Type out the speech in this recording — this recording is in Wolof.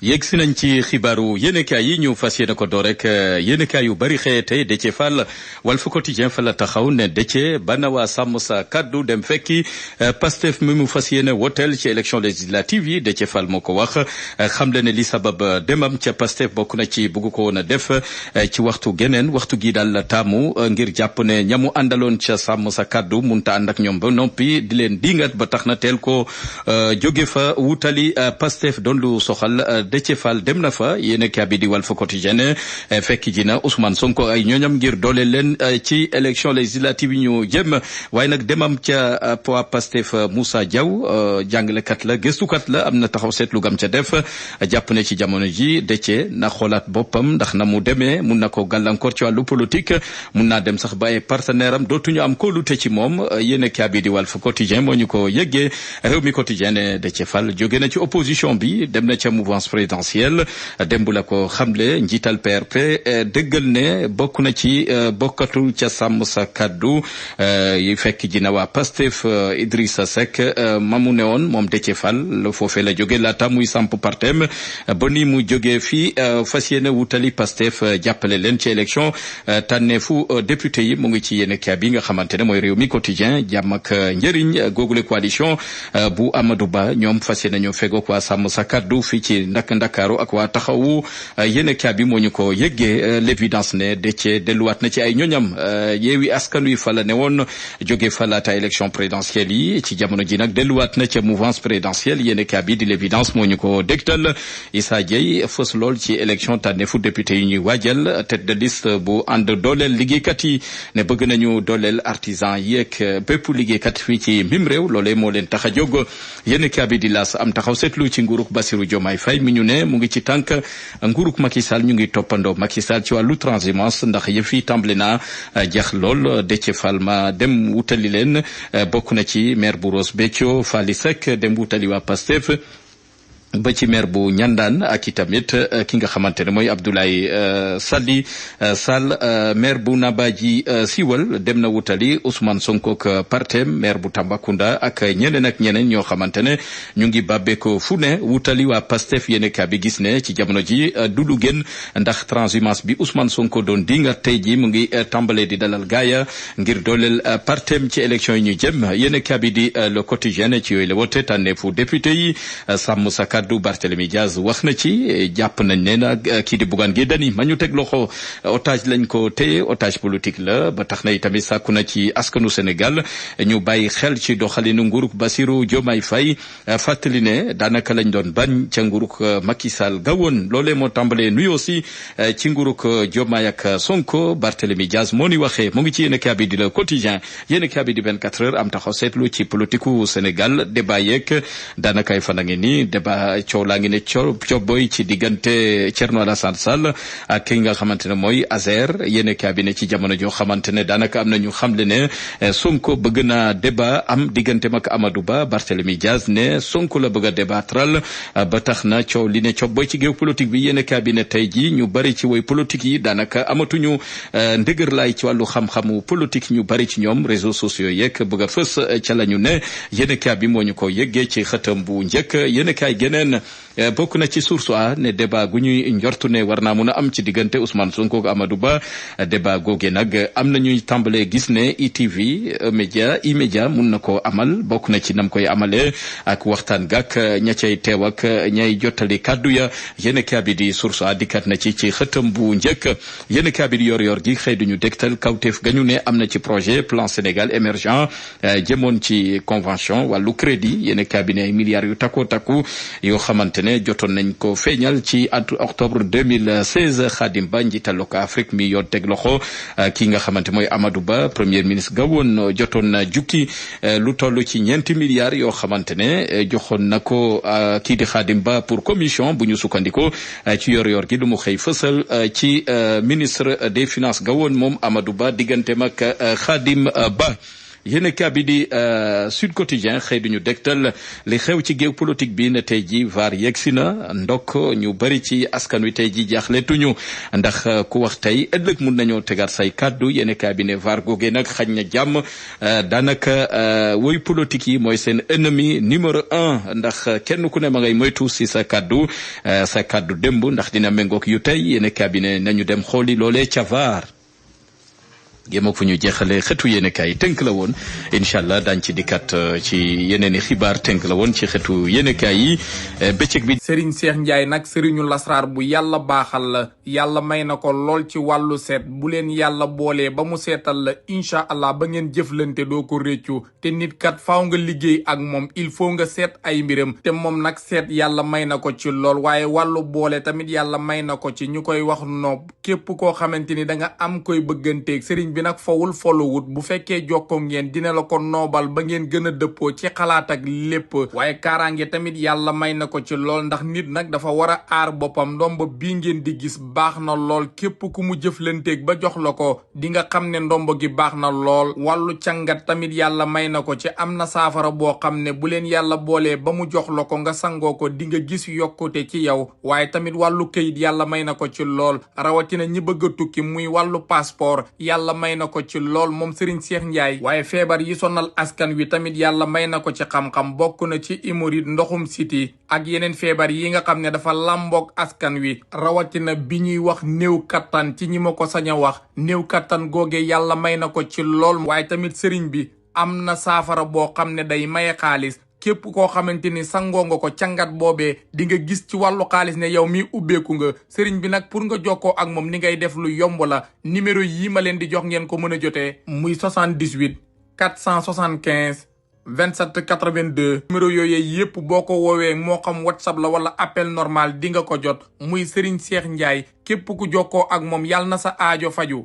yegg si nañ ci xibaaru yéenekaay yi ñu fas yéene ko door rek yéenekaay yu bari xëy tey Déthié Fall Walf Quotidien fa la taxaw ne Déthié bana waa sàmm sa kaddu dem fekki Pastef mi mu fas yéene woteel ci élection législative yi Déthié Fall moo ko wax xam le ne li sabab demam ca Pastef bokk na ci bugg ko woon a def ci waxtu gi daal la taamu ngir jàpp ne ñamu àndaloon ca sàmm sa kaddu munta ànd ak ñoom ba noppi di leen dingat ba tax na teel ko jóge fa wutali Pastef doon lu soxal Déthié Fall dem na fa yéenekaay bi di Walf Quotidien fekk ji na Ousmane Sonko ay ñooñam ngir doole leen ci élection législative yi ñu jëm waaye nag demam ca poids Pastef Moussa Diaw jàngalekat la gëstukat la am na taxaw seetlu gam ca def jàpp ne ci jamono ji Déthié na xoolaat boppam ndax na mu demee mun na ko gàllankoor ci wàllu politique mun naa dem sax ba ay partenaire am dootuñu am kóolute ci moom yéenekaay bi di Walf Quotidien moo ñu ko yëggee Rewmi Quotidien ne Déthié Fall jóge na ci opposition bi dem na ca mouvance présidentielle démb la ko xamle njiital PRP dëggal ne bokk na ci bokkatu ca sàmm sa kaddu yi fekk ji na waa Pastef Idrissa Seck mamu ne woon moom Déthié Fall foofee la jóge laata muy samp partem ba ni mu jógee fii fas yéene wutali Pastef jàppale leen ci élection tànneefu député yi mu ngi ci yéenekaay bi nga xamante ne mooy Rewmi Quotidien jàmm ak njëriñ googule coalition bu Amadou Ba ñoom fas yéene ñoo fegook waa sàmm sa kaddu fii ci Ndakaaru ak waa taxawu yéenekaay bi moo ñu ko yëggee l'évidence ne Déthié delluwaat na ci ay ñoñam Yewwi Askan Wi fa la ne woon jóge fa laata élection présidentielle yi ci jamono ji nag delluwaat na ca mouvance présidentielle yéenekaay bi di l'évidence moo ñu ko dégtal Issa Dieye fës lool ci élection tànneefu député yi ñuy waajal tête de liste bu ànd dooleel liggéeykat yi ne bëgg nañu dooleel artisan yeeg bépp liggéeykat fii ci mbim réew loolee moo leen tax a jóg yéenekaay bi di L'As am taxaw seetlu ci nguuruk Bassirou Diomaye Faye mi ñu ne mu ngi ci tànk nguuruk Macky Sall ñu ngi toppandoo Macky Sall ci wàllu transhumance ndax yëf yi tàmbali naa jeex lool Déthié Fall ma dem wutali leen bokk na ci maire bu Ross Béthio Fally Seck dem wutali waa Pastef ba ci maire bu Ñandaan ak itamit ki nga xamante ne mooy Abdoulaye Sall maire bu Nabadji Siwal dem na wutali Ousmane Sonko ak partem maire bu Tambacounda ak ñeneen ñoo xamante ne ñu ngi bàbbeeko fu ne wutali waa Pastef yéenekaay bi gis ne ci jamono ji du lu gën ndax transhumance bi Ousmane Sonko doon di nga tey ji mu ngi tàmbalee di dalal gaaya ngir dooleel partem ci élection yi ñu jëm yéenekaay bi di Le Quotidien ci yooyu la wote tànneefu député yi sàmm sa kaddu Barthélémy Diaz wax na ci jàpp nañ ne nag kii di Bougane Gueye Dany ma ñu teg loxo otage lañ ko téye otage politique la ba tax na itamit sàkku na ci askanu Sénégal ñu bàyyi xel ci doxalinu nguuruk Bassirou Diomaye Faye fàttali ne daanaka lañ doon bañ ca nguuruk Macky Sall gawoon loolee moo tàmbalee nuyu aussi ci nguuruk Diomaye ak Sonko Barthélémy Diaz moo ni waxee mu ngi ci yéenekaay bi di Le Quotidien yéenekaay bi di 24 heures am taxaw seetlu ci politiku Sénégal débat yeeg daanaka ay fan a ngi nii débat coow laa ngi ne cooboy ci diggante Thierno Alassane Sall ak ki nga xamante ne mooy Azer yéenekaay bi ne ci jamono joo xamante ne daanaka am na ñu xamle ne Sonko bëgg na débat am digganteem ak Amadou Ba Barthélémy Diaz ne Sonko la bëgg a débattral ba tax na coow li ne cooboy ci géew politique bi yéenekaay bi ne tey ji ñu bari ci woy politique yi daanaka amatuñu ndëgër laay ci wàllu xam-xamu politique ñu bari ci ñoom réseaux sociaux yeeg bëgg a fës ca la ñu ne yéenekaay bi moo ñu ko yëggee ci xëtam bu njëkk yéenekaay geneen bokk na ci source a ne débat gu ñuy njortu ne war naa mun a am ci diggante Ousmane Sonko ak Amadou Ba débat googe nag am na ñuy tàmbalee gis ne ITV E-Media mun na koo amal bokk na ci nam koy amalee ak waxtaan gak ña cay teew ak ñay jottali kàddu ya yéenekaay bi di source a dikkat na ci xëtam bu njëkk yéenekaay bi di yor gi xëy duñu dégtal kawteef gañu ne am na ci projet plan Sénégal émergent jëmoon ci convention wàllu crédit yéenekaay bi ne ay milliards yu takku yoo xamante ne jotoon nañ ko feeñal ci octobre 2016 Khadim Ba njiital Loka Afrique mi yoon teg loxo ki nga xamante mooy Amadou Ba premier ministre gawoon jotoon na jukki lu toll ci 4 milliards yoo xamante ne joxoon na ko kii di Khadim Ba pour commission bu ñu sukkandiko ci yor gi lu mu xëy fësal ci ministre des finances gawoon moom Amadou Ba digganteem ak Khadim Ba yéenekaay bi di Sud Quotidien xëy duñu dégtal li xew ci géew politique bi ne tey ji VAR yegsi na ndok ñu bari ci askan wi tey ji jaaxletuñu ndax ku wax tey ëllëg mun nañoo tegaat say kaddu yéenekaay bi ne VAR googee nag xañ na jàmm daanaka woy politique yi mooy seen ennemi numéro 1 ndax kenn ku ne ma ngay moytu si sa kaddu démb ndax dina méngoog yu tey yéenekaay bi ne nañu dem xooli loolee ca VAR. gémmoog fu ñu jeexale xetu yéenekaay tënk la woon incha allah daañ ci dikkat ci yeneen i xibaar tënk la woon ci xetu yéenekaay yi bëccëg bi. Serigne Cheikh Ndiaye nag Serigne lasraar bu yàlla baaxal la yàlla may na ko lool ci wàllu seet bu leen yàlla boolee ba mu seetal la incha allah ba ngeen jëflante doo ko réccu te nit kat faaw nga liggéey ak moom il faut nga seet ay mbiram te moom nag seet yàlla may na ko ci lool waaye wàllu boole tamit yàlla may na ko ci ñu koy wax noob képp koo xamante ni da nga am koy bëgganteeg Serigne bi nag fawul folowut bu fekkee jokkoo ngeen dina la ko noobal ba ngeen gën a dëppoo ci xalaat ak lépp waaye kaaraange tamit yàlla may na ko ci lool ndax nit nag dafa war a aar boppam ndomba bii ngeen di gis baax na lool képp ku mu jëflanteeg ba jox la ko di nga xam ne ndomba gi baax na lool wàllu càngat tamit yàlla may na ko ci am na saafara boo xam ne bu leen yàlla boolee ba mu jox la ko nga sangoo ko di nga gis yokkute ci yow waaye tamit wàllu këyit yàlla may na ko ci lool rawatina ñi bëgg a tukki muy wàllu passeport yàlla may na ko ci lool moom Serigne Cheikh Ndiaye waaye feebar yi sonal askan wi tamit yàlla may na ko ci xam-xam bokk na ci hémorroïde ndoxum siti ak yeneen feebar yi nga xam ne dafa làmboog askan wi rawatina bi ñuy wax néew kattan ci ñi ma ko sañ a wax néew kattan googe yàlla may na ko ci lool waaye tamit Serigne bi am na saafara boo xam ne day maye xaalis képp koo xamante ni sangoo nga ko càngat boobee di nga gis ci wàllu xaalis ne yow mi ubbeeku nga sëriñ bi nag pour nga jokkoo ak moom ni ngay def lu yomb la numéro yii ma leen di jox ngeen ko mën a jotee muy 78 475 27 82 numéro yooyu yépp boo ko woowee moo xam WhatsApp la wala appel normal di nga ko jot muy Serigne Cheikh Ndiaye képp ku jokkoo ak moom yàlla na sa aajo faju